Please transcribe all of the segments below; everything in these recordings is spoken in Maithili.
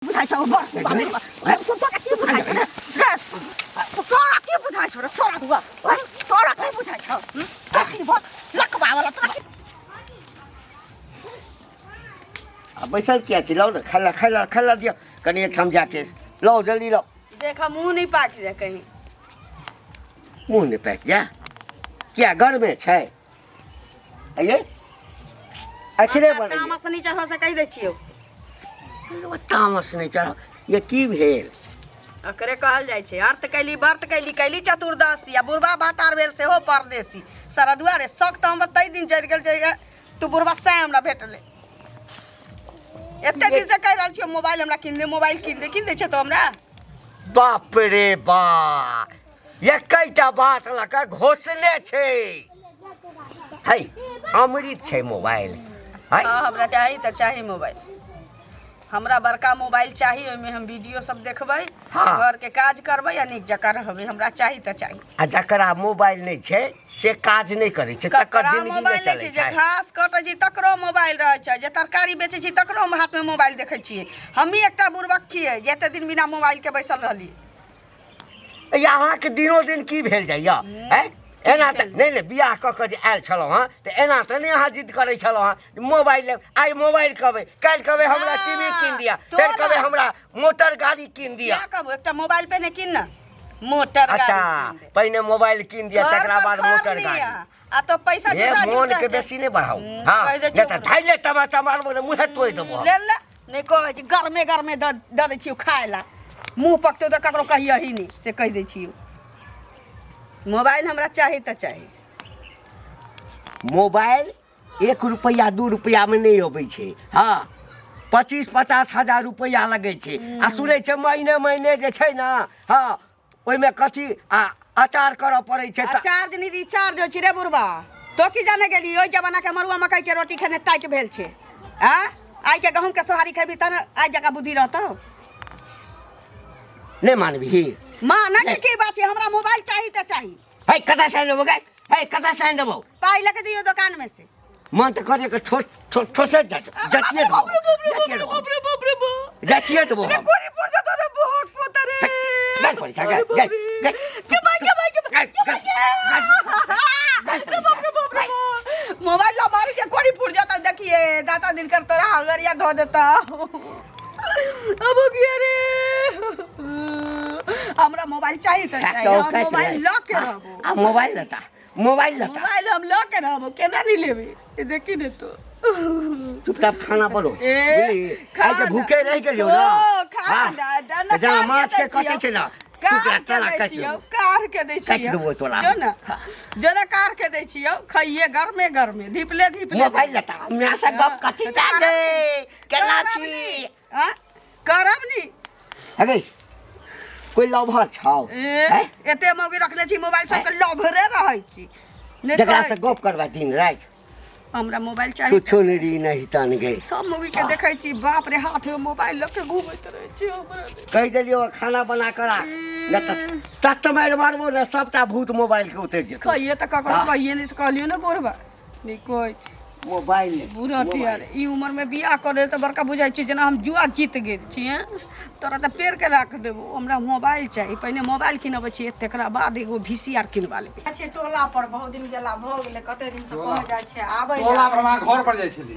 बुझाइ छौ बड़ तोरा की बुझाइ छौ रे तोरा की बुझाइ छौ रे सोरा दुआ तोरा की बुझाइ छौ की बोल लकबा वाला तोरा की आ बैसल किया छी लाउ ने खाय ला खाय ला खाय ला दिअ कनि एकठाम जाके लाउ जल्दी लाउ देखा मुंह नहीं पाकि जाए कहीं मुँह नहि पाकि जा किया गरमे छै आइए अखने बनैए तामस नहीं चढ़ा से कहि दै छियौ तामस नहि चढ़ ये की भेल एकरे कहल जाइ छै अर्थ कैली व्रत कैली कैली चतुर्दशी आ बुढ़बा भातार भेल सेहो परदेसी सरदुआ रे शौक तऽ हमरा ताहि दिन चढ़ि गेल जे तू बुढ़बा सैं हमरा भेटलै एते दिन से कहि रहल छियौ मोबाइल हमरा कीन दे मोबाइल कीन दे कीन दै छै तो हमरा बाप रे बा एकैटा बात लऽ कऽ घोषणे छै है अमृत छै मोबाइल है हाँ हमरा चाही तऽ चाही मोबाइल हमरा बड़का मोबाइल चाही ओहिमे हम वीडियो सब देखबै हाँ। घर के काज करबै आ नीक जकाँ रहबै हमरा चाही तऽ चाही आ जकरा मोबाइल नहि छै से काज नहि करै छै तकर ककरा जिंदगी नहि मोबाइल नहि चलै छै जे छै घास कटै छै तकरो मोबाइल रहै छै जे तरकारी बेचै छै तकरो हम हाथमे मोबाइल देखै छियै हमही एकटा बुड़बक छियै जे एते दिन बिना मोबाइलके बैसल रहलियै ये अहाँके दिनो दिन की भेल जाइए हैं एना तऽ नहि नहि बियाह कऽ कऽ जे आयल छलहुँ हँ तऽ एना तऽ नहि अहाँ जिद करै छलहुँ हँ मोबाइल लेब आइ मोबाइल कहबै काल्हि कहबै हमरा टी वी कीन दिअ फेर कहबै हमरा मोटर गाड़ी कीन दिअ क्या कहबो एकटा मोबाइल पे ने कीन ना मोटर गाड़ी अच्छा कीन दे। पहिने मोबाइल कीन दिअ घर तकरा पर बाद खर मोटर नहीं गाड़ी आ। आ तो पैसा हे जुटा मोन जुटा के बेसी नहि बढ़ाउ हँ कहि दे नहि तऽ चुप धैले तमाचा मारबो ने मुँहे तोड़ि देबो हम। ले ले नहि कहै छी गरमे गरमे दऽ दऽ दै छियौ खाय ला मुँह पकतौ तऽ ककरो कहियही नहि से कहि दै छियौ मोबाइल हमरा चाही तऽ चाही मोबाइल एक रुपैआ दू रुपैआमे नहि अबै छै हँ 25-50 हजार रुपैआ लगै छै आ सुनै छै महीने महीने जे छै ने हँ ओहिमे कथी आ अचार करऽ पड़ै छै आ तऽ चार्ज नहि रिचार्ज होइ छै रे बुढ़बा तो की जाने गेली ओहि जमाना के मरुआ मकई के रोटी खेने टाइट भेल छै आ आइ के गहूम के सोहारी खेबी तहन आइ जकाँ बुद्धि रहतौ नहि मानबही माने के की बात छै हमरा मोबाइल चाही तऽ चाही है कतऽ से आनि देबौ गै है कतऽ से आनि देबौ पाइ लऽ के दियौ दोकान में से मन तऽ करे के ठोस ठोस ठोसे जतिए देबौ जतिए देबौ जतिए देबौ हम गल पड़ी छा गल गल गल गल गल मोबाइल ला मारी के कोड़ी फूट जाता देखिए दाता दिन कर तोरा हगरिया धो देता अब हो गया रे हमरा मोबाइल चाहिए तो चाहिए हम मोबाइल लऽ के रहबो आ मोबाइल लेता मोबाइल लेता मोबाइल हम लऽ के रहबो केना नहीं लेबे ये देखी ने तो चुपचाप खाना बनो ए, बुझली आइ के खाना। भूखे रहि गेलियौ ना ओ, खाना, हाँ। दाना तऽ जेना काट के माछ के दै कटै छियौ। छै ना टुकड़ा काट के तोरा दै काटि छियौ देबौ काट के दै काटि छियौ देबौ तोरा। जो ना जो ना काट के दै छियौ खाइए गरमे गरमे धीपले धीपले मोबाइल लेता हमरा से गप कथी लागे केना करब छी नी, आँ? करब नी अरे कोई लवहर छौ ए, हैं? एते मौगी रखने छी मोबाइल सबके लभरे रहै छी नहि जकरा कहै से छी। गप करबा दिन राति हमरा मोबाइल चाही छुछो नहीं नहीं तन गई सब मौगी के देखै छी बाप रे हाथ में मोबाइल लऽ के घूमैत रहै छी हमरा नहि। कहि देलियौ खाना बना कर राख नहि तऽ तत मारि मारबो ने सबटा भूत मोबाइल के उतरि जेतौ कहिए तऽ ककरो हाँ। कहिए नहि से कहलियौ ने बुढ़बा नहि कहै छी मोबाइल ले बुढ़त यार ई उम्र में बियाह करे तऽ बड़का बुझाइ छै जेना हम जुआ जीत गेल छी हैं तोरा तऽ पेड़ के राख देबो हमरा मोबाइल चाही पहिने मोबाइल किनबै छियै तकरा बाद एगो वी सी आर किनबा लेबै जाइ छै टोला पर बहुत दिन गेला भऽ गेलै कते दिन से कह जाइ छै आबै टोला पर हम अहाँ घर पर जाइ छली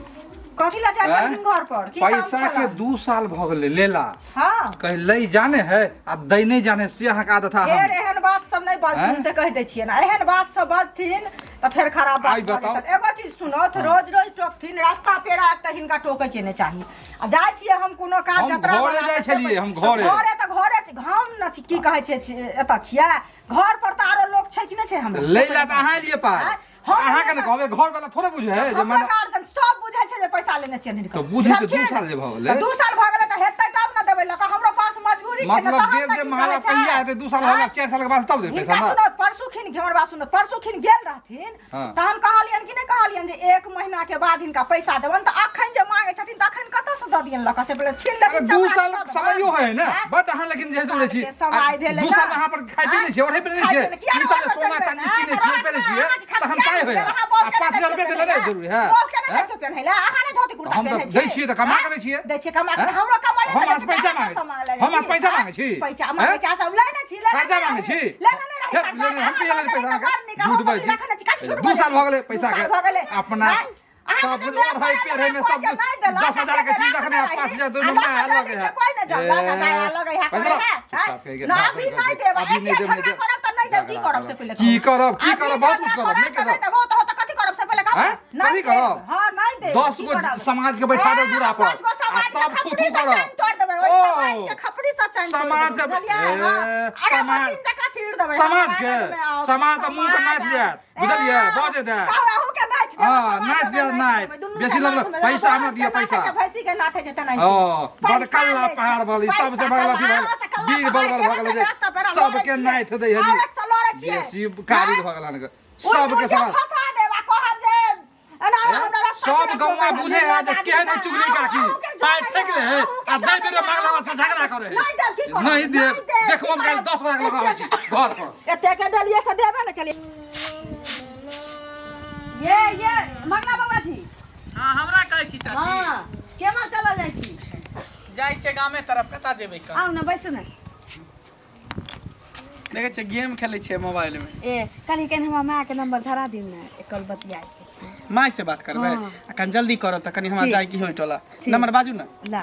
कथी लए जाइ आँय? छलखिन घर पर की काम पैसा के छलै 2 साल भऽ गेलै लेला हँ कहीं लै जाने है आ दै नहीं जाने से अहाँके आदत है फेर हम एहन बात सब नहि बाजथिन आँय? से कहि दै छियै ने एहन बात सब बाजथिन तऽ फेर खराब बात आइ भऽ बताउ। जेतनि। एगो चीज सुनत रोज रोज टोकथिन रास्ता पेरा तऽ हिनका टोकै के नहि चाही आ जाइ छियै हम कोनो काज हम जतरा घरे बना जाइ के से छलियै, हम तऽ घरे। घरे तऽ घरे छी, हम न छी की कहै छै एतऽ छियै घर पर तऽ आरो लोक छै कि नहि छै हमरा लै ला तऽ अहाँ एलियै पाइ आँय? हम अहाँके ने लेला- कहबै घर वाला थोड़े बुझे है जे हमरा माने गार्जियन सब बुझै छै जे पैसा लेने छियै हिनकर। तऽ बुझै तऽ 2 बुझलखिन? साल जे भऽ गेलै। तऽ 2 साल भऽ गेलै तऽ हेतै तब ने देबै लऽ कऽ हमरो पास मजबूरी छै ने मतलब तहन देव ने देव की महाराज कहै छै? कहिया हेतै 2 साल भऽ गेल आँय? 4 साल के बाद तब देबै पैसा हिनका हमरा सुनत परसू खिन हमर बात सुनत परसू खिन गेल रहथिन हाँ। तहन कहलियन कि नहि कहलियन जे एक महीना के बाद हिनका पैसा देबनि तऽ अखन जे मांगे छथिन तऽ अखन कतऽ से दऽ दियन लऽ कऽ से पहिले छीन अरे लेथिन 2 चमड़ा साल के दऽ देबनि। समयो है ना आँय? बट अहाँ लेकिन जे है से उड़ै छी सालके समय भेलै 2 ना। साल अहाँ पर खाइ पी नहि छियै ओढ़ै पहिरै नहि खाइ छियै पी नहि, ई किया सब जे नहि सोना ओढ़बै चांदी पहिरबै? किनै छियै पहिरै छियै अहाँके तखन पाइ होइए अहाँ आ बहुत केने 5000 रुपया देले नहि जरूरी है बहुत केने हैं? दै छियै पेन्है लए? अहाँ नहि धोती कुर्ता हम तऽ पेन्है दै छियै तऽ कमा कऽ दै छियै। दै छियै कमा कऽ हैं? हमरो कमाइए हम कऽ दै अहाँसँ छियै, पैसा अहाँ मांगै कतऽ मांगै हम अहाँसँ छी? पैसा हैं? मांगै छी पैसा हैं? मांगै छी, अहाँ सब लै नहि छी, लै कर्जा नहि मांगै छी लेने नहि रही हे, कर्जा, लेने हम अहाँ किया लेने लऽ पैसा लेने अहाँके? बड़ नीक, झूठ हम बाजै छी। रखने छी, कथी झूठ 2 बाजै साल छी? भऽ गेलै पैसा दू के साल भऽ गेलै। अपना हैं? अहाँ सब के तऽ ओढ़ै पहिरै में सब कोइ जे नहि देलक, 10,000 के चीज रखने आ 5,000 दुनू आ में लऽ अलग कऽ है कोइ नहि जानलक, आ गाय अलग है, पैसा करे लो। है, हैं? चुपचाप कहि के ना बात अभी करू। नहीं देब, अभी नहीं एके देब, नहीं झगड़ा देब। करब तऽ नहीं देब, की करब से पहिले की कहू? करब, की अभी करब, बहुत झगड़ा कुछ करब, नहीं तऽ करब। देब, ओ तऽ हो तऽ कथी करब से पहिले कहू? हैं? नहीं कथी देब, करब? हाँ, नहीं देब, 10 की गो करब? समाज के बैठा देब ए, दूरा पर 10 गो आ समाज के तब खपड़ी थू-थू से करब। चैन तोड़ देबै, ओहि ओ, समाज के खपड़ी से चैन तोड़ समाज देबै, से- बुझलियै? ए, हाँ। अरे समाज- मशीन जकाँ चीर देबै, समाज हमरा के आगूमे आओ, समाज तऽ मुँह पर नाथि जायत बुझलियै ए, बजे देत कहू, अहूँ के नाथि देबै, हाँ, समाजो नाथि के देत, नाथि नाथि। देबै, दुनू बेसी के लगल, नाथि देबै, पैसा हमरा के दिअ, नाथि पैसा। छै, भैंसी के नाथै छै तेनाहिते। ओ, पैसा बड़का लै छै, पहाड़ वाली पैसा सबसे बड़का अथी कमा, भऽ अहाँ से गेल कल्ला वीर पहाड़ बलबल के भऽ गेल जे रास्ता पर हम सबके लड़ै छियै। नाथि दै हनी औरत से लड़ै छियै। बेसी काबिल हैं? भऽ गेल हन उल्टू सबके जे समाज फंसा देब आ कहब जे एना हमरा रास्ता सब पर गौवा रोकै बुझे है जे आदमी केहन है चुगली अहूँ काकी के पाइ जोड़ै फेंक ले है अहूँ के आ दै जोड़ै बेरे मांगला से झगड़ा करे है नहीं देब की करब? नहीं देब नहीं देब, देखो हम की काल्हि करब? 10 गोरा के लगाबै छी घर पर एते के देलियै से देबे ने केलियै ये मंगला बाबा जी हाँ हमरा कहै छी चाची हाँ केना चलल जाइ छी जाइ छै गामे तरफ कतऽ जेबै कऽ आउ ने बैसू ने देखै छियै गेम खेलै छियै मोबाइल में ए कनि कनि हमरा मायके नंबर धरा दियौ ने एकल बतियाए के छै माय से बात करबै हाँ। आ कनि जल्दी करब तऽ कनि हमरा ठीक। जाइ की होय टोला ठीक। नंबर बाजू ने ला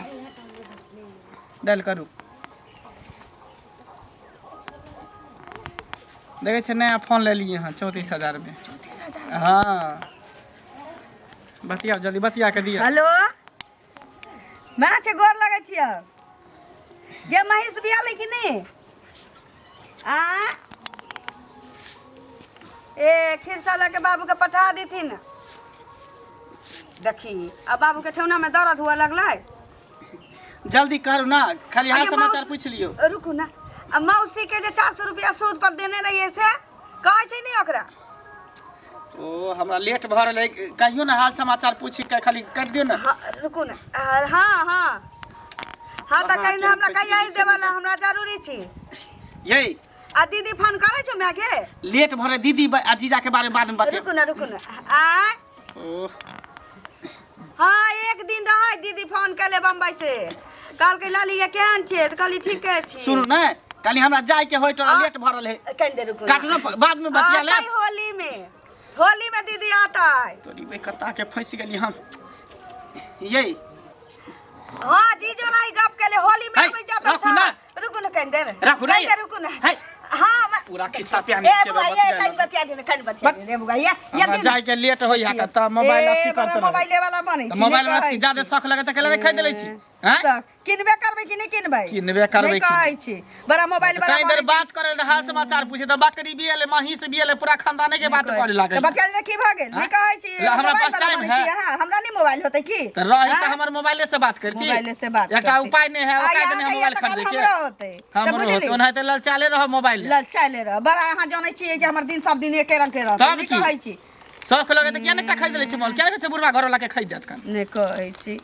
डायल करू देखै छियै नया फोन लेलियै हँ 34,000 में हाँ बतियाउ जल्दी बतिया के दिअ हेलो माय छै गोर लगै छियै गे महीष बियालै कि नहि आ ए खिरसा लऽ के बाबूके पठा देथिन देखी आ बाबूके ठेहुनामे दर्द हुअ लगलै जल्दी करू ना खाली हाल आगे समाचार मौस- पूछि लियौ रुकू ना आ मौसी के जे 400 रुपया सूद पर देने रहिए से कहै छै नहि ओकरा ओ हमरा लेट भऽ रहल है कहियो ना हाल समाचार पूछि के खाली कटि दियौ ना हाँ रुकू ना हाँ हाँ हाँ तऽ कहीं हमरा कहिया ही देबऽ ना हमरा जरूरी छी ये आ दीदी फोन करै छौ माय के लेट भऽ रहल दीदी आ जीजा के बारे में बाद में बतिया रुकू ना रुकू ना आय ओ हाँ एक दिन रहै दीदी फोन केले बम्बई से कहलकै लाली ये केहन छियै तऽ कहली ठीके छी सुनू ने कनी हमरा जाय के होय तोरा लेट भऽ रहल है कनि देर रुकू काटू ना बाद में बतिया लेब होली में होली में दीदी आता है तोरी बे कत्ता के फंस गेली हम ये हाँ जीजो नहीं गप केले होली में है, आबै जाता राखू ना। रुकू ना कनि देर राखू ना कनि देर रुकू ना है। हाँ पूरा खिस्सा पियानी ए के बुआ ये बतिया कनि बतिया दे कनि बतिया दे रे बुआ ये ये हमरा दिन जाय के लेट होई है त मोबाइल अथी करते मोबाइले वाला बनै त छी मोबाइल नहि में कहै ज्यादा छी। शौक लगे त केला खरीद लै छी हैं सब किनबे करबै कि नहि किनबै किनबे करबै नहि कि कहै छी बड़ा मोबाइल वाला कहीं देर बात करे ल हाल समाचार पूछे त बकरी भी एले महींस भी एले पूरा खानदाने के बात करे लागल तऽ बतिया ले की भऽ गेल नहि कहै छी ला, हमरा मोबाइल पास वाला टाइम बनै है। छी अहाँ हमरा नहि मोबाइल होतै की त रही त हाँ? हमर मोबाइले से बात करती मोबाइले से बात एकटा करती। उपाय नहि है आ, ओका यहाँ देने हम कहिया मोबाइल तऽ खरीदे काल्हि के हमरो होतै से हमरो बुझली? होतै ओनाहिते ललचाले रह मोबाइल ले। ललचाइले रह बड़ा अहाँ जानै छियै कि हमर दिन सब दिन एके रंग के रहतै तब नहि की? कहै छी शौख लगे त किया नहि एकटा खरीद लै छी मोबाइल किया नहि छै बुढ़वा घर वाला के खरीद देत कन नहि कहै छी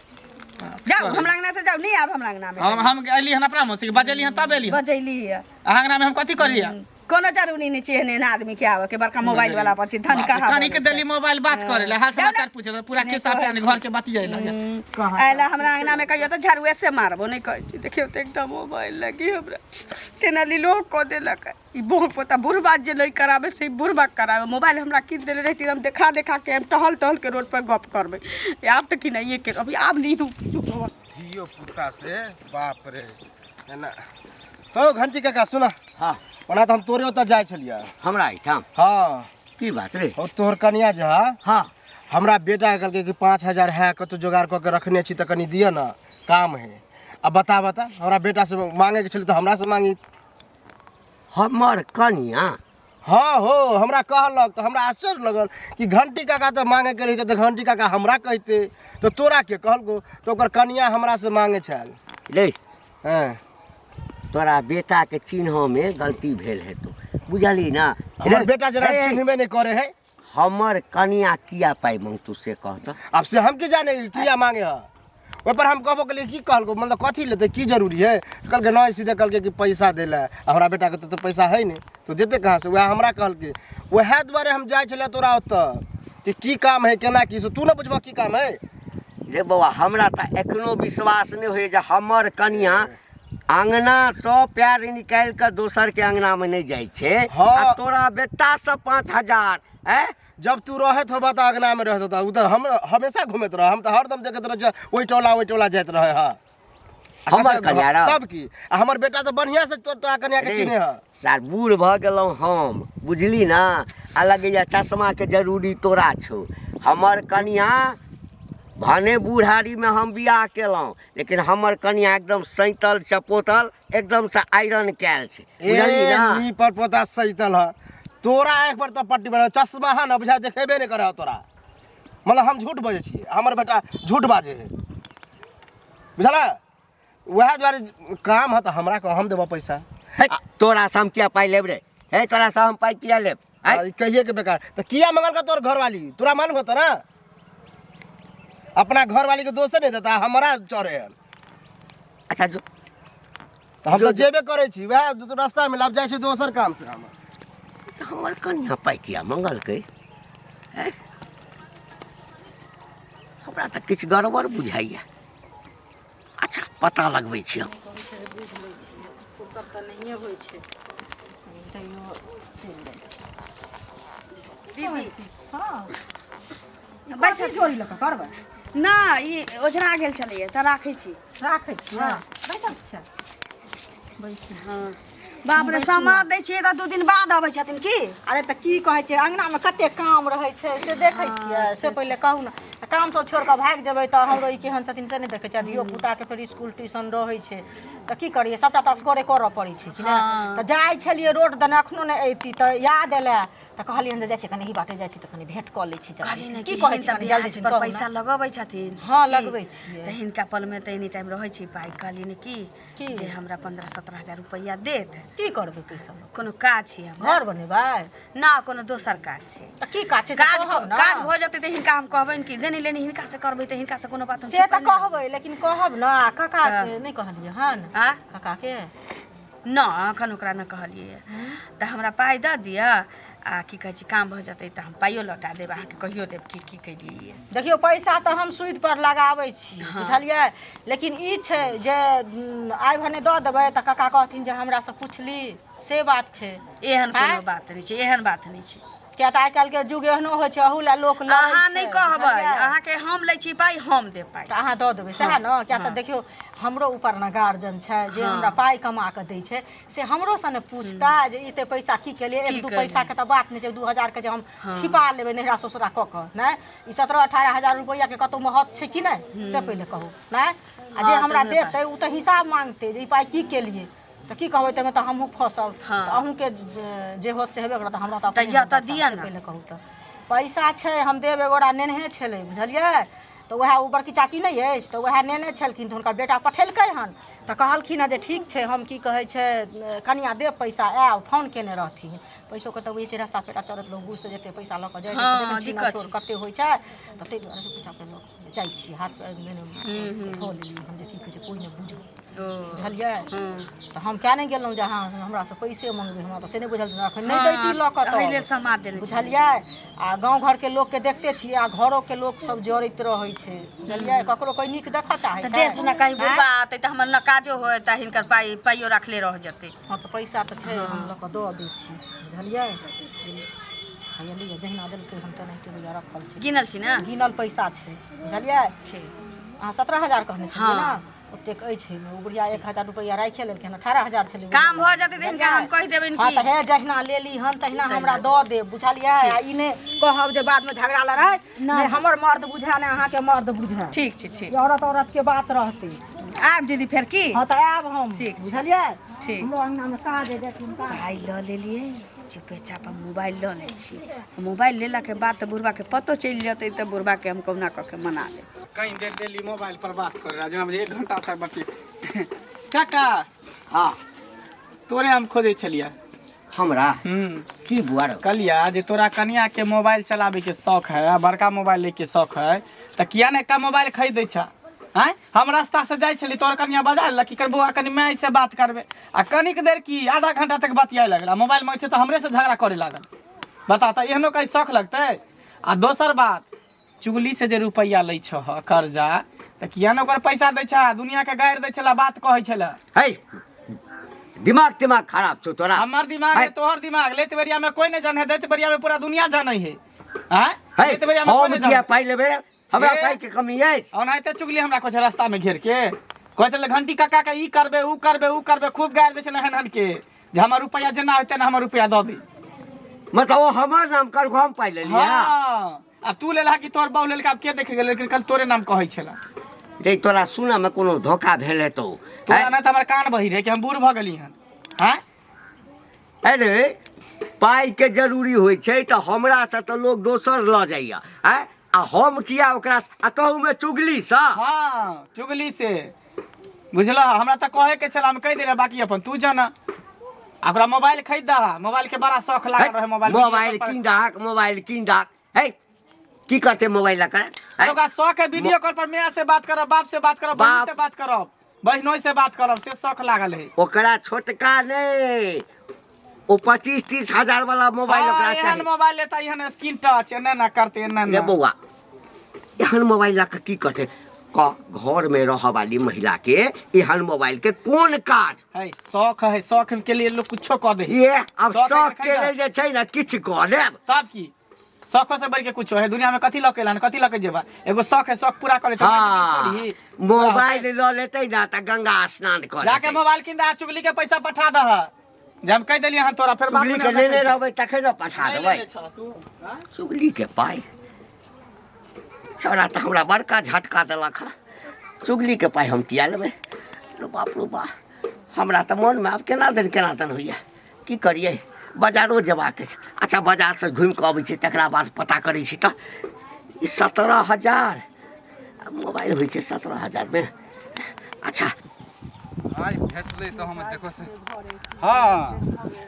जाउ हमरा अंगना से जाउ नहि आब हमरा अंगना में हम एली हन अपना मौसी के बजेली हन तब एली हन बजैली है अहाँ अंगना में हम कथी करिया कोनो जरूरी नहि छै एहन एहन आदमी के आबऽ के बड़का मोबाइल वाला पर छै धन कहाँ कनी के देली मोबाइल बात करे ले हाल जाउ ने। समाचार पूछे ले पूरा खिस्सा पियानी घर के बतियाए लगे आयला हमरा अंगना में कहियो तऽ झाड़ुए से मारबो नहि कहै छी देखियौ तऽ एकटा मोबाइल लगी हमरा तेना लीलो कऽ देलक ई बोह पोता बुढ़बा जे नहि कराबे से ई बुढ़बा कराबे मोबाइल हमरा कीन देले रहती हम देखा देखा के हम टहल टहल के रोड पर गप करबै आब तऽ किनाइए के अभी आब नहीं चुप रहो धियो पुता से बाप रे है ना हो घंटी काका सुना हाँ ओना तऽ हम तोरे ओतऽ जाइ छलियै हमरा एहिठाम हाँ की बात रे और तोहर कनिया जे है हाँ हमरा बेटा कहलकै कि 5000 है कतौ जोगाड़ कऽ के रखने छी तऽ कनि दिअ ने काम है आ बता बता हमरा बेटा से मांगेके छलै तऽ हमरा से मांगी हमर कनिया हाँ हो हमरा कहलक तऽ हमरा आश्चर्य लगल कि घंटी काका तऽ मांगेके रहिते तऽ घंटी काका हमरा कहिते तऽ तोरा के कहलको तऽ ओकर कनिया हमरा से मांगे छल रे हँ तोरा बेटाके चिन्हमे गलती भेल हेतौ बुझली ना हमर बेटा जरा हे, चिन्हबे नहि करे है हमर कनिया किया पाइ मंगतू से कह तऽ अब से हम की जाने किया मांगे है ओहिपर हम कहबो केलियै की कहलको मतलब कथी लेतै की जरूरी है तऽ कहलकै नहि सीधे कहलकै कि पैसा दै लए आ हमरा बेटाके तऽ पैसा है नहि तऽ देतै कहाँसँ वएह हमरा कहलकै वएह दुआरे हम जाइ छलियै तोरा ओतऽ कि की काम है केना की से तू ने बुझबह की काम है रे बौआ हमरा तऽ एखनो विश्वास नहि होइए जे हमर कनिया अङ्गनासँ पैर निकालि कऽ दोसरके अङ्गनामे नहि जाइ छै हँ। आ तोरा बेटासँ 5000 आँय जब तू रहैत होबा तऽ अङ्गनामे रहैत होता ओ तऽ हम हमेशा घूमैत रह हम तऽ हरदम देखैत रहै छियै ओहि टोला ओहि टोला जाइत रहै हँ हमर कन्या रह। तब की आ हमर बेटा तऽ बढ़िआँ से तोरा कन्याके रे, चिन्हे हँ सार बूढ़ भऽ गेलहुँ हम बुझली ने आ लगैए चश्माके जरूरी तोरा छौ हमर कनिया भने बूढ़ारीमे हम बियाह केलहुँ लेकिन हमर कनिया एकदम सैतल चपोतल एकदमसँ आयरन कयल छै बुझली ए ने नी पर पोता सैतल ह तोरा आँखि पर तऽ पट्टी बना चश्मा है ना बुझा देखेबे नहीं करे ह तोरा मतलब हम झूठ बजै छियै हमर बेटा झूठ बाजै है बुझल वएह दुआरे काम है तऽ हमरा कह हम देबऽ पैसा हे, तोरा से हम किया पाइ लेब रे हे तोरा से हम पाइ किया लेब आँय? आ, ई कहिए के बेकार तऽ किया मंगल का तोर घरवाली तोरा मालूम होता ना अपना घरवाली के दोषे नहीं देता हमरा चढ़े हन अच्छा जो तऽ हम जो- तऽ जेबे करै छी वएह रास्ता में लाभ जाइ छी दोसर काम से हम हमर कनिया पाइ किया मंगलकै आँय? हमरा तऽ किछु गड़बड़ बुझाइया अच्छा पता लगबै छी हम फुर्सत तऽ नहिए होइ छै तैयो चलि जाइ छै हँ बैसल जोड़ी लऽ कऽ करबै ना ई ओझरा गेल छलैया तऽ राखै छी राखै छियै बैसल छियै बैसल हँ बाप रे समाद दै छियै तऽ 2 दिन बाद अबै छथिन की अरे तऽ की कहै छै अङ्गनामे कते काम रहै छै से देखै छियै से पहिले कहू ने तऽ काम सब छोड़ि कऽ भागि जेबै तऽ हमरो ई केहन छथिन से नहि देखै छियै धियो पुताके फेर इसकुल ट्यूशन रहै छै तऽ की करियै सबटा तऽ असगरे करऽ पड़ै छै कि नहि तऽ जाइ छलियै रोड दने अखनो नहि अयती तऽ याद एलै तऽ कहलियनि जे जाइ छियै कनि एही बाटे जाइ छी तऽ कनि भेँट कऽ लै छी कहली जल्दी ने की कहै छी तऽ कनि जल्दी ब्याज पर कहू ने। पैसा लगबै छथिन हँ की? लगबै छियै तऽ हिनका पलमे तऽ एनी टाइम रहै छै पाइ कहली ने की की? जे हमरा 15-17 हजार रुपैआ देत की करबै पैसा लऽ कऽ? कोनो काज छै हमरा घर बनेबै ना कोनो दोसर काज छै तऽ की काज छै से काज कहब ने। काज भऽ जेतै तऽ हिनका हम कहबनि कि देनी लेनी हिनका से करबै तऽ हिनका से कोनो बात हम से तऽ छुपा नहि कहबै लेकिन कहब ने आ काका के नहि कहलियै हन आ? काका के न एखन ओकरा नहि कहलियै तऽ हमरा पाइ दऽ दिअ आ की कहै छै काम भऽ जेतै तऽ हम पाइयो लौटा देब अहाँके कहियो देब की की केलियै देखियौ पैसा तऽ हम सूद पर लगाबै छी बुझलियै लेकिन ई छै जे आइ भने दऽ देबै तऽ काका कहथिन जे हमरासँ पुछली से बात छै एहन कोनो आँय? बात नहि छै एहन बात नहि छै किया तऽ आइ काल्हिके युग एहनो होइ छै अहू लए लोक लड़ै अहाँ छै, नहि कहबै बुझलियै? अहाँके हम लै छी पाइ हम देब पाइ तऽ अहाँ दऽ देबै सएह ने किया तऽ देखियौ हमरो ऊपर ने गार्जियन छै जे हमरा पाइ कमा कऽ दै छै से हमरोसँ ने पूछता जे एते पैसा की केलियै एक की दू केलियै? पैसाके तऽ बात नहि छै 2000के जे हम छिपा लेबै नैहरा ससुरा कऽ कऽ नहि ई 17-18 हजार रुपैआके कतहु महत्व छै कि नहि से पहिले कहू नहि आ जे हँ, हमरा तऽ देतै ओ तऽ हिसाब मांगतै जे ई पाइ की केलियै तऽ की कहबै ताहिमे तऽ हमहूँ फँसब हँ। तऽ अहूँके जे होत से हेबे करत हमरा तऽ अपने तऽ पैसा दिअ से ने। पहिले कहू तऽ पैसा छै हम देब एगोरा नेनहे छलै बुझलियै तऽ उएह ओ बड़की चाची नहि अछि तऽ उएह नेने छलखिन तऽ हुनकर बेटा पठेलकै हन तऽ कहलखिन हँ जे ठीक छै हम की कहै छै कनियाँ देब पैसा आयब फोन केने रहथिन पैसोके तऽ बुझै छै रस्ता पेरा चलैत लोक बुझि तऽ जेतै पैसा लऽ कऽ जाइ छै तऽ हँ, देखै छी दिक्कत छोर छै। कते होइ छै तऽ ताहि दुआरे से पूछा कऽ लोक जाइ छी हाथ धो लेलियै हन जे की कहै छै कोइ नहि बुझत बुझलियै तऽ हम किया नहि गेलहुँ जे अहाँ हमरासँ पैसे मङ्गबै हमरा तऽ से नहि बुझल अखन नहि दैती लऽ कऽ एहि लेल तऽ समाद देने छलियै। बुझलियै आ गाँव घरके लोकके देखते छियै आ घरोके लोक सब जरैत रहै छै बुझलियै ककरो कोइ नीक देखऽ चाहै तऽ छै देख ने कहीं बुढ़बा आते तऽ हमर न काजो होय चाहे हिनकर पाइ पाइयो रखले रह जेतै हँ तऽ पैसा तऽ छै हम लऽ कऽ दऽ दै छी बुझलियै हैया लिअ जहिना देलकै हम तेनाहिते भैया रखल छै गिनल छी ने गिनल पैसा छै बुझलियै ठीक अहाँ 17,000 कहने छलियै हँ। ने ओतेक अछि एहिमे ओ बुढ़िया 1000 रुपैआ राखि लेलखिन 18,000 छलै काम भऽ जेतै तऽ हिनका हम कहि देबनि हँ कि तऽ हे जहिना लेली हन तहिना हमरा दऽ देब बुझलियै आ ई नहि कहब जे बादमे झगड़ा लड़ाइ नहि हमर मर्द बुझा नहि अहाँके मर्द बुझा ठीक छै ठीक ई औरत औरत के बात रहतै आब दीदी फेर की हँ तऽ आयब हम ठीक छै। बुझलियै ठीक। हमरो अङ्गनामे काज अइ देखू काज पाइ लऽ लेलियै चुपे चाप हम मोबाइल लऽ लै छी मोबाइल लेलाके बाद तऽ बुढ़बाके पतो चलि जेतै तऽ बुढ़बाके हम कहुना कऽ के मना लेब कहीं देर डेली मोबाइल पर बात कर रहा जेना एक घंटा से बतिये काका हाँ तोरे हम खोजै छलियै हमरा हम्म की बुआ रौ कहलिया जे तोरा कनिया के मोबाइल चलाबे के शौक है आ बड़का मोबाइल ले के शौक है तऽ किया ने एकटा मोबाइल खरीद दै छा आँय हम रास्ता से जाइ छली तोहर कनिया बजा लेलक कि कर बौआ कनि माय से बात करबै आ कनिक देर की आधा घंटा तक बतियाए लगल आ मोबाइल मांगै छै तऽ हमरे से झगड़ा करे लागल बता तऽ एहनो कहीं शौख लगतै आ दोसर बात चुगली से जे रुपैआ लै छह कर्जा तऽ किया ने ओकर पैसा दै छह दुनिया के गारि दै छला बात कहै छला है दिमाग तिमाग खराब छौ तोरा हमर दिमाग है तोहर दिमाग लेत बेरिया में कोई नहीं जाने है दैत बेरिया में पूरा दुनिया जाने है आँय है दैत बेरिया में कोई हम नहीं किया जाने पाइ लेबै हमरा ए। पाइ के कमी अछि ओनाहिते चुगली हमरा कहै छै रास्ता में घेर के कहै छलै घंटी काका के ई करबे ऊ करबे ऊ करबे खूब गारि दै छलै हन हन के जे हमर रुपैआ जेना होतै ने हमर रुपैआ दऽ दी मतलब ओ हमर नाम कर हम पाइ लेलियै हाँ आब तू लेलहा कि तोहर बहु लेलका आब के देखे गेलै लेकिन कल तोरे नाम कहै छलै रे तोरा सुनऽ मे कोनो धोखा भेल हेतौ तोरा नहि तऽ हमर कान बही रहै कि हम बूढ़ भऽ गेली हन हँ अरे पाइके जरूरी होइ छै तऽ हमरासँ तऽ लोक दोसर लऽ जाइए आँय आ हम किया ओकरा आ तहूमे चुगलीसँ हाँ चुगली से बुझलह हमरा तऽ कहे के छल हम कहि देले बाकी अपन तू जाना आ ओकरा मोबाइल खरीद दह मोबाइल के बड़ा शौख लागल रहे मोबाइल मोबाइल कीन दहक मोबाइल कीन दहक है की करते मोबाइल लऽ कऽ ओकरा शौख है वीडियो कॉल पर माय से बात करब बाप से बात करब बहिन बाप। से बात करब बहिनोई से बात करब से शौख लागल है ओकरा छोटका नहि ओ 25-30 हजार वाला मोबाइल ओकरा हाँ, एहन चाही मोबाइल लेता एहन स्क्रीन टच एना ना करते एना रे ना बौआ एहन मोबाइल लऽ कऽ की करते क घर में रहऽ वाली महिला के एहन मोबाइल के कोन काज है शौख है शौख के लिए लोग कुछो कऽ दे ये आब शौक शौक के के लेल जे छै ने किछु कऽ लेब तब की शौखो से बढ़ के कुछो है दुनिया में कथी लऽ के एलहन कथी लऽ के जेबा एगो शौख है शौख पूरा करे हाँ मोबाइल लऽ लेतै ने तऽ गंगा स्नान कऽ जाके लेतै मोबाइल किन दे आ चुगली के पैसा पठा दह जे हम कहि देलियै हन तोरा फेर बाद चुगली में के हमरा लेने कहि रहबै तखन ने पठा नहि देबै लेने छह तू हाँ? चुगली के पाइ छौड़ा तऽ हमरा बड़का झटका देलक हँ चुगली के पाइ हम किया लेबै रो बाप रो बा हमरा तऽ मोनमे आब केना दन केना दन होइए की करियै बाजारो जेबाक छै अच्छा बाजारसँ घुमि कऽ अबै छी तकरा बाद पता करै छी तऽ ई 17,000 मोबाइल होइ छै 17,000मे अच्छा आइ भेटलै तऽ हम देखो से हाँ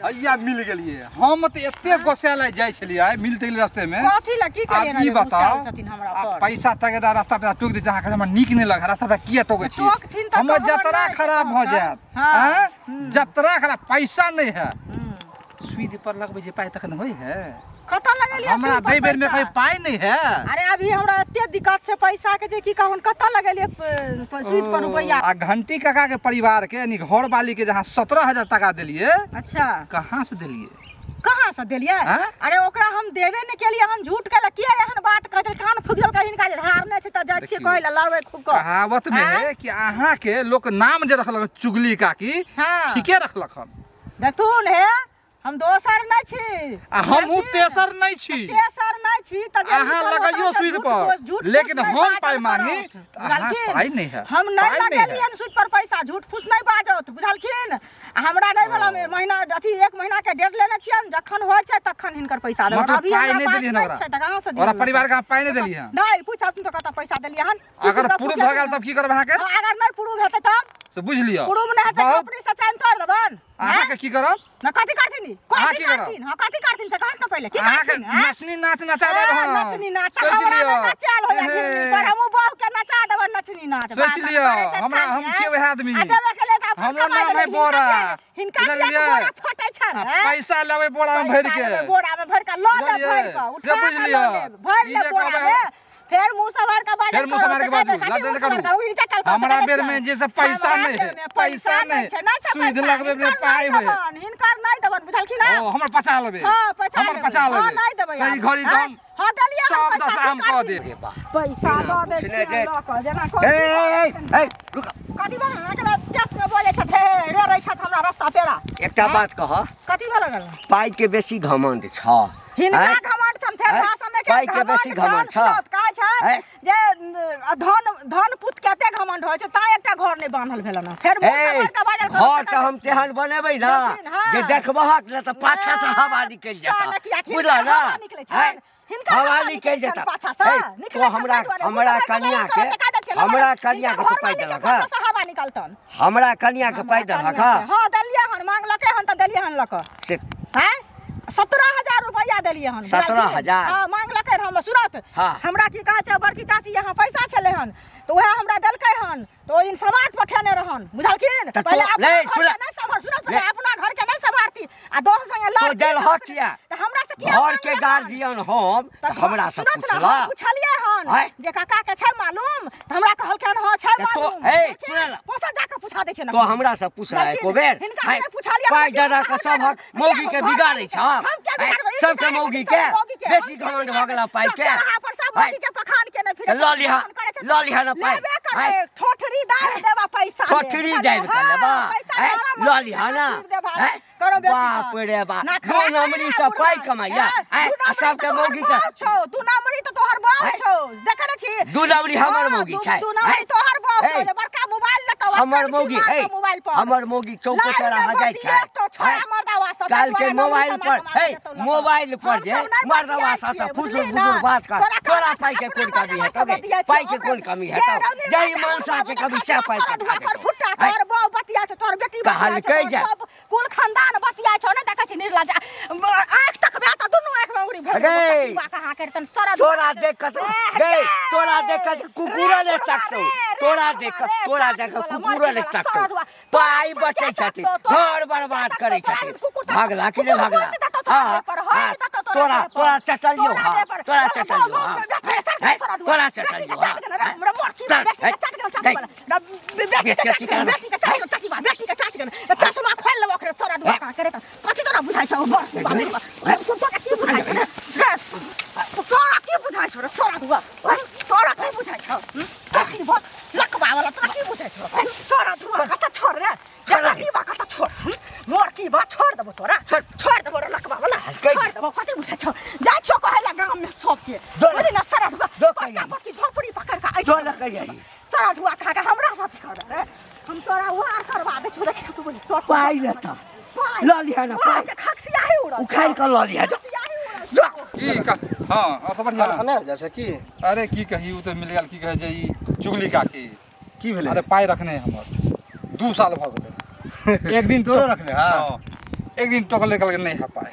हैया मिल गेलियै हम तऽ एते गोसाय जाइ छलियै आइ मिलते गेलियै रास्ते में कथी लए की आब करियै ई बताओ छथिन हमरा आ पर पैसा तगेदा रास्ता पर टोक दै छै अहाँके हमरा नीक नहि लगै रास्ता पर किया टोकै छियै टोकथिन तऽ हमर कहब जतरा नहि से खराब भऽ कहब। जायत हाँ। आँय जतरा खराब पैसा नहि है सुइद पर लगबै छै पाइ तखन होइ है कतऽ लगेलियै हमरा सुई पर दै बेर में पैसा? कोई पाइ नहि है अरे अभी हमरा एते दिक्कत छै पैसा के जे की कहून कतऽ लगेलियै सुई पर रुपैआ आ घंटी काका के परिवार के यानी घर वाली के जहाँ 17,000 टका देलिए अच्छा कहाँ से देलिए कहाँ से देलियै आँय? अरे ओकरा हम देबे नहि केलियै हन झूठ कहले किया एहन बात कह देल कान फुकि देलकै हिनका जे धार नहि छै तऽ जाइ छियै देखियौ, कहै लए लड़बै खूब कऽ कहावत में है कि अहाँ के लोक नाम जे रखलक चुगली काकी हाँ। ठीके रखलक हन देखथुन हे हम दोसर नहि छी आ हमहूँ बुझलखिन? तेसर नहि छी तेसर नहि छी तऽ जे अहाँ निकलल लगैयौ ओकरा सूद झूठ पर, झूठ लेकिन फूस नहि हम बाजल पाइ मांगी करत। तऽ अहाँ बुझलखिन? पाइ नहि है, हम नहि पाइ नहि है। लगेलियन सूद पर पैसा झूठ फूस नहि बाजत बुझलखिन आ हमरा नहि भेल हम महीना अथी एक महीना के डेट लेने छियनि जखन होइ छै तखन हिनकर पैसा देबनि मतलब अभी पाइ हमरा नहि पास देलियन नहि ओकरा। छै तऽ कहाँ से ओकरा दियन परिवार के अहाँ पाइ नहि देलियै हन नहि पूछब तऽ कतऽ पैसा देलियै हन अगर प्रूफ भऽ गेल तब की करब अहाँके हँ, अगर नहि प्रूफ हेतै तब से बुझि लिअ प्रूफ नहि हेतै तऽ बहुत अपने से चैन तोड़ देबनि अहाँके की करब ना कथी करथिन ई? अहाँ कथी की करब? करथिन हाँ कथी करथिन से कहत ना पहिले की अहाँके करथिन हैं? नचनी नाच नचा देब ए, हम नचनी नाच सोचि हमरा लिअ। नहि नचायल होइया एहे। घिरनी पर हमहूँ बहू के नचा देबनि नचनी नाच सोचि बात लिअ, करै छथि हमरा खाली, हम हैं? छियै वएह आदमी। आ देबे के लेल तऽ अपन हमरो कमाइ नाम है लेबै। बोरा। हिनका किया बुझलियै? तऽ बोरा फटै छनि आ हैं? पैसा लेबै बोरा में भरि पैसा के लेबै बोरा में भरि के लऽ लेब बुझलियै? भरि के से उठा बुझि के लिअ। लऽ लेब भरि ई लेब जे बोरा कहबै- में फेर मुँह सम्हार के बाजल फेर मुँह करू, सम्हार के से बाजू, कथी लड़ल मुँह करू। सम्हार के, उड़ि जा कल पर से हमरा कहै बेर छियनि। में जे से पैसा हमरा नहि बेर है, में पैसा नहि छै, नहि छै सुइद पैसा। लगबै में हिनकर पाइ नहि होय। देबनि, हिनकर नहि देबनि बुझलखिन हँ ओ हमर पचा लेबै हाँ पचा हमर लेबै। पचा हाँ, लेबै नहि देबै तऽ ई आब। घड़ी तऽ हाँ, हम हाँ देलियै हन सब पैसा, दशा की हम कऽ करथिन? देब पैसा दऽ दै पूछने छियनि जे- लऽ कऽ जेना ए, ए, ए, ए, रुक कथी भेल अहाँके टेस्ट में बोलै छथि हे हे रे रहै छथि हमरा रास्ता पेड़ा एकटा बात कह कथी भेल गेल पाइ के बेसी घमंड छ हिनका आँय? घमंड छनि फेर आँय? भाषण के पाइ के बेसी घमंड छ छनि, कहै छै आँय? जे धन धन पुत के एते घमंड होइ छै तां एकटा घर नहि बान्हल भेलन हँ। फेर मुँह ए, सम्हारि कऽ बाजल करू, घर से तऽ हम कहै छियै। तेहन बनेबै ने देखथिन, हाँ। जे देखबहक ने तऽ पाछा से हवा निकलि ना, ना, किया जेतह कि बुझल हिनकर ना हवा निकलै छनि। आँय? हिनकर हवा हवा निकलि निकलै छनि जेतह पाछा से। हे, निकलै तो छनि हमरा ताहि दुआरे। हमरा मुँह सम्हारि कऽ कनिया बाजल करू, के से कहि दै छियै, हमरा हिनकर कनिया के तू पाइ घरवाली के देलक पाछा हँ से हवा निकलतनि। हमरा कनिया के पाइ हमरा देलक कनिया हँ के। हाँ देलियै हन मांगलकै हन तऽ देलियै हन लऽ कऽ से हैं 17,000 रुपैआ देलियै हन 17,000? हाँ मांगलकै हन हम सुरत हाँ। हमरा की कहै छै बड़की चाची यहाँ पैसा छलै हन तऽ उएह हमरा देलकै हन तऽ ओहि दिन समाज पठेने रहन बुझलखिन तऽ पहिले तो- अपना नहीं, घर सुन- के नहि सम्हार सुनत पहिले नहीं। अपना घर के नहि सम्हारती आ दोसर संगे तो लड़ती देलह किया तऽ हमरा से किया घर के मांगलक हन? गार्जियन हम तऽ तऽ हमरा से सुनत ने, पूछला हम पुछलियै हन आँय? जे काका के छै मालूम तऽ हमरा कहलखिन हँ छै तऽ तो- मालूम हे, लेकिन सुन ने। पोसा जाके पूछा दै छै ने तो हमरा से पूछला लेकिन एको बेर हिनका से आँय? नहि पुछलियै, पाइ लेकिन दऽ दऽ हिनका कऽ सभक से मौगी के घर बिगाड़ै छ हम किया बिगाड़बै? ई सबके बिगाड़ै मौगी छथिन, के सब मौगी के। बेसी हम किया घमंड भऽ गेला पाइ के चौराहा पर सब आँय? मौगी के पखान के नहि फिरै तऽ लऽ लिहऽ, पखान करै छै। लऽ लिहऽ ने पाइ। लेबे करबै, आँय? ठोठरी दाबि देबा पैसा ले। ठोठरी दाबि कऽ हाँ, लेबा पैसा आँय? द्वारा लऽ मौगी लिहऽ के ने चीर देबा। आँय? करो बेसी बाप बात। रे बाप ना दू खड़ा नमरी करे से ना पाइ बुढ़वा। कमाइया ए, आँय? दू आ नमरी सबके तऽ तोहर मौगी के बाप छौ, दू नमरी तऽ तोहर बाप आँय? छौ देखै नहि छी दू नमरी हमर हाँ, मौगी छै दू नमरी आँय? तोहर बाप छौ हे, जे बड़का मोबाइल लेतौ आ हमर कमछी मौगी मारतौ हे मोबाइल पर हमर मौगी चौको लाइन चौराहा में जाइ छै बतियेतौ, छोड़ा आँय? मर्दावा सब, काल्हि ताहि के दुआरे मोबाइल नौकरी पर कमा कमा हे के देतौ लऽ। मोबाइल पर हम जे सब नहि मर्दवा बतियाइ सब छियै, फुसुर बुझलिही ने? फुसुर बात कर तोरा तोरा कहला पाइ के अपना कोन कमी मर्दवा हेतौ सब गे बतियाइ छियै, पाइ के ओकरा कोन कमी गे, हेतौ रौदी जहि राजा मनसा के बुढ़बा कमी से पाइ तोरा के धुआ पर फुट्टा आँय? तोहर बहू बतिया छौ तोहर बेटी बतिया छौ कहलकै तोहर जे- सब कुल खानदान बतिया छौ नहि देखै छी निर्लज आँख तकबे तऽ दुनू आँख में उड़ी भेल रे। कहाँ करतन सारा तोरा देख कऽ तऽ- गे तोरा देख कऽ तऽ कुकुरो ने तकतौ तोरा देख कऽ तोरा देख कऽ कुकुरो ने तकतौ पाइ बचै छथिन घर बर्बाद करै छथिन भागला कि नहि भागला हाँ हाँ तोरा तोरा चटलियौ हाँ तोरा चटलियौ हाँ हे, तोरा चटलियौ हाँ चश्मा खोलि लेबो ओकरे सोरा दुआ कहाँ करे तऽ कथी तोरा बुझाइ छौ बड़ तोरा की बुझाइ छौ रे तोरा की बुझाइ छौ रे सोरा दुआ तोरा की बुझाइ छौ कथी भऽ लकवा वाला तोरा की बुझाइ छौ सोरा दुआ कतऽ छोड़ रे की बा कतऽ छोड़ मोर की बा छोड़ देबो तोरा छोड़ देबो रे लकवा वाला छोड़ देबो कथी बुझाइ छौ जाइ छौ कहै ला गाम में सबके बुझली ना सारा दुआ पक्का पक्की झोपड़ी पकड़ के जो लऽ कऽ जाही सारा धुआ खा के हमरा साथ कर रे हम तोरा वार करवा दे छौ देख तू बोली तोर पाइ लेता लऽ लिहऽ ने पाइ खक्सियाही उड़ल उखाड़ि कऽ लऽ लिहऽ जो जो की का हाँ और सब बढ़िया खाना हो जाइ छै की अरे की कही उ तऽ मिल गेल की कहै छै ई चुगली काकी की भेलै अरे पाइ रखने है हमर 2 साल भऽ गेलै एक दिन तोरो रखने है? हाँ एक दिन टोकले कहलकै नहीं है पाइ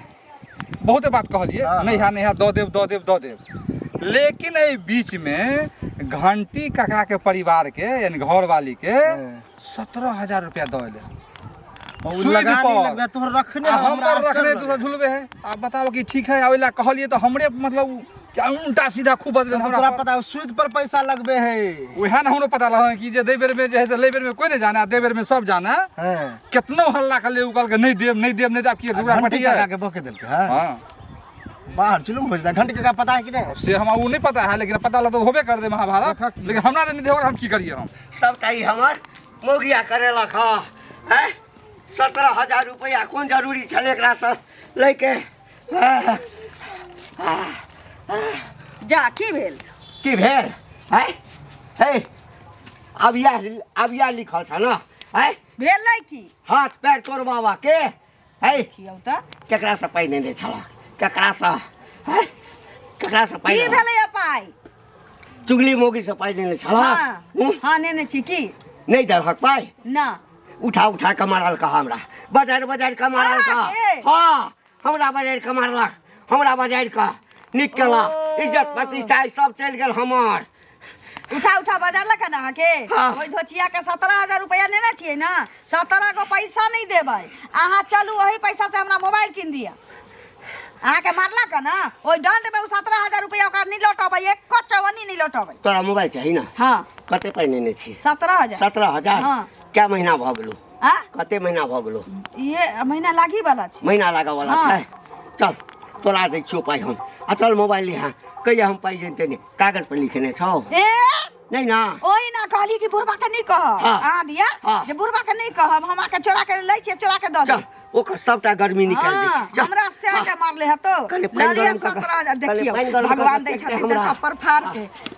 बहुते बात कहलिए हाँ, नहीं है नहीं है दऽ देब दऽ देब दऽ देब लेकिन एहि बीच में घंटी काका के परिवार के यानी घरवाली के हाँ। 17,000 रुपया दऽ एलै ओ सुइद लगा नहीं पर। लगबे तोहर रखने आ है, हमर हमरा रखने आश्चर्य तो झुलबे है आप बताओ कि ठीक है आबे ला कहलिए तो हमरे मतलब क्या उल्टा सीधा खूब बदले लगल। हमरा तोरा पर। पता है, सूद पर पैसा लगबे है वएह ने हमरो पता लगल कि जे दे बेर में जे है से ले बेर में कोई नहीं जाना दे बेर में सब जाना हैं कितनो हल्ला कर ले उ कहलकै नहीं देब नहीं देब नहीं देब की ओकरा घंटी पटिया काका के बके देलकै हैं हां बाहर चलू भोज घंटी काका पता है कि नहीं अब से हमरा उ नहीं पता है लेकिन पता लग तो होबे कर दे महाभारत देखा की। लेकिन हमरा तो नहीं देब हम की करिए हम सबटा ई हमर मौगिया करेलक हँ हैं 17,000 रुपैआ कोन जरूरी छलै एकरासँ लैके जा की भेल की भेल हैं हे अब इएह अब इएह लिखल छ ने हैं भेल नहि की हाथ पैर तोड़बाबा के है खियौ तऽ केकरासँ पाइ नेने छलक केकरासँ हैं केकरासँ पाइ की लेलक? भेलै पाइ चुगली मौगीसँ पाइ नेने छलक हाँ हूँ? हाँ नेने छी की नहि देलहक पाइ ना उठा उठा कऽ मारल कऽ हमरा बजार बजार कऽ मारल कऽ अहाँके? हाँ हमरा बजार कऽ मारलक हमरा बजार कऽ नीक केलक ओ। इज्जत प्रतिष्ठा ई सब चलि गेल हमर उठा उठा बजारलक हन अहाँके हाँ। ओहि धोचिया के 17,000 रुपया नेने छियै ने 17 गो पैसा नहि देबै अहाँ चलू ओही पैसा से हमरा मोबाइल कीन दिअ अहाँके मारलक हन ने ओहि दंड में ओ 17,000 रुपया ओकरा नहि लौटबै एको चवन्नी नहि लौटबै तोरा मोबाइल चाही ने हाँ कते पाइ नेने छी 17,000 17,000 हाँ। कै महीना भऽ गेलौ आ कते महीना भऽ गेलौ ये महीना लागी वाला छै महीना लागऽ वाला हाँ। छै चल तोरा दै छियौ पाइ हम आ चल मोबाइल लिहा कहिया हम पाइ जनिते नहि कागज पर लिखने छौ ए नहि ना ओही ना कहली कि बुढ़बा के नहीं कहब हाँ। अहाँ दिया हाँ। जे बुढ़बा के नहीं कहब हम आके चोरा के लै छियै चोरा के दऽ चल देब ओकर सबटा गर्मी निकालि दै हाँ, छी चल। हमरा से के मारले हतो कनि पानि गरम कऽ कऽ- 17,000 कनि देखियौ पानि गरम कऽ कऽ भगवान दै सेकतै छथिन तऽ हमरा। छप्पर फाड़ के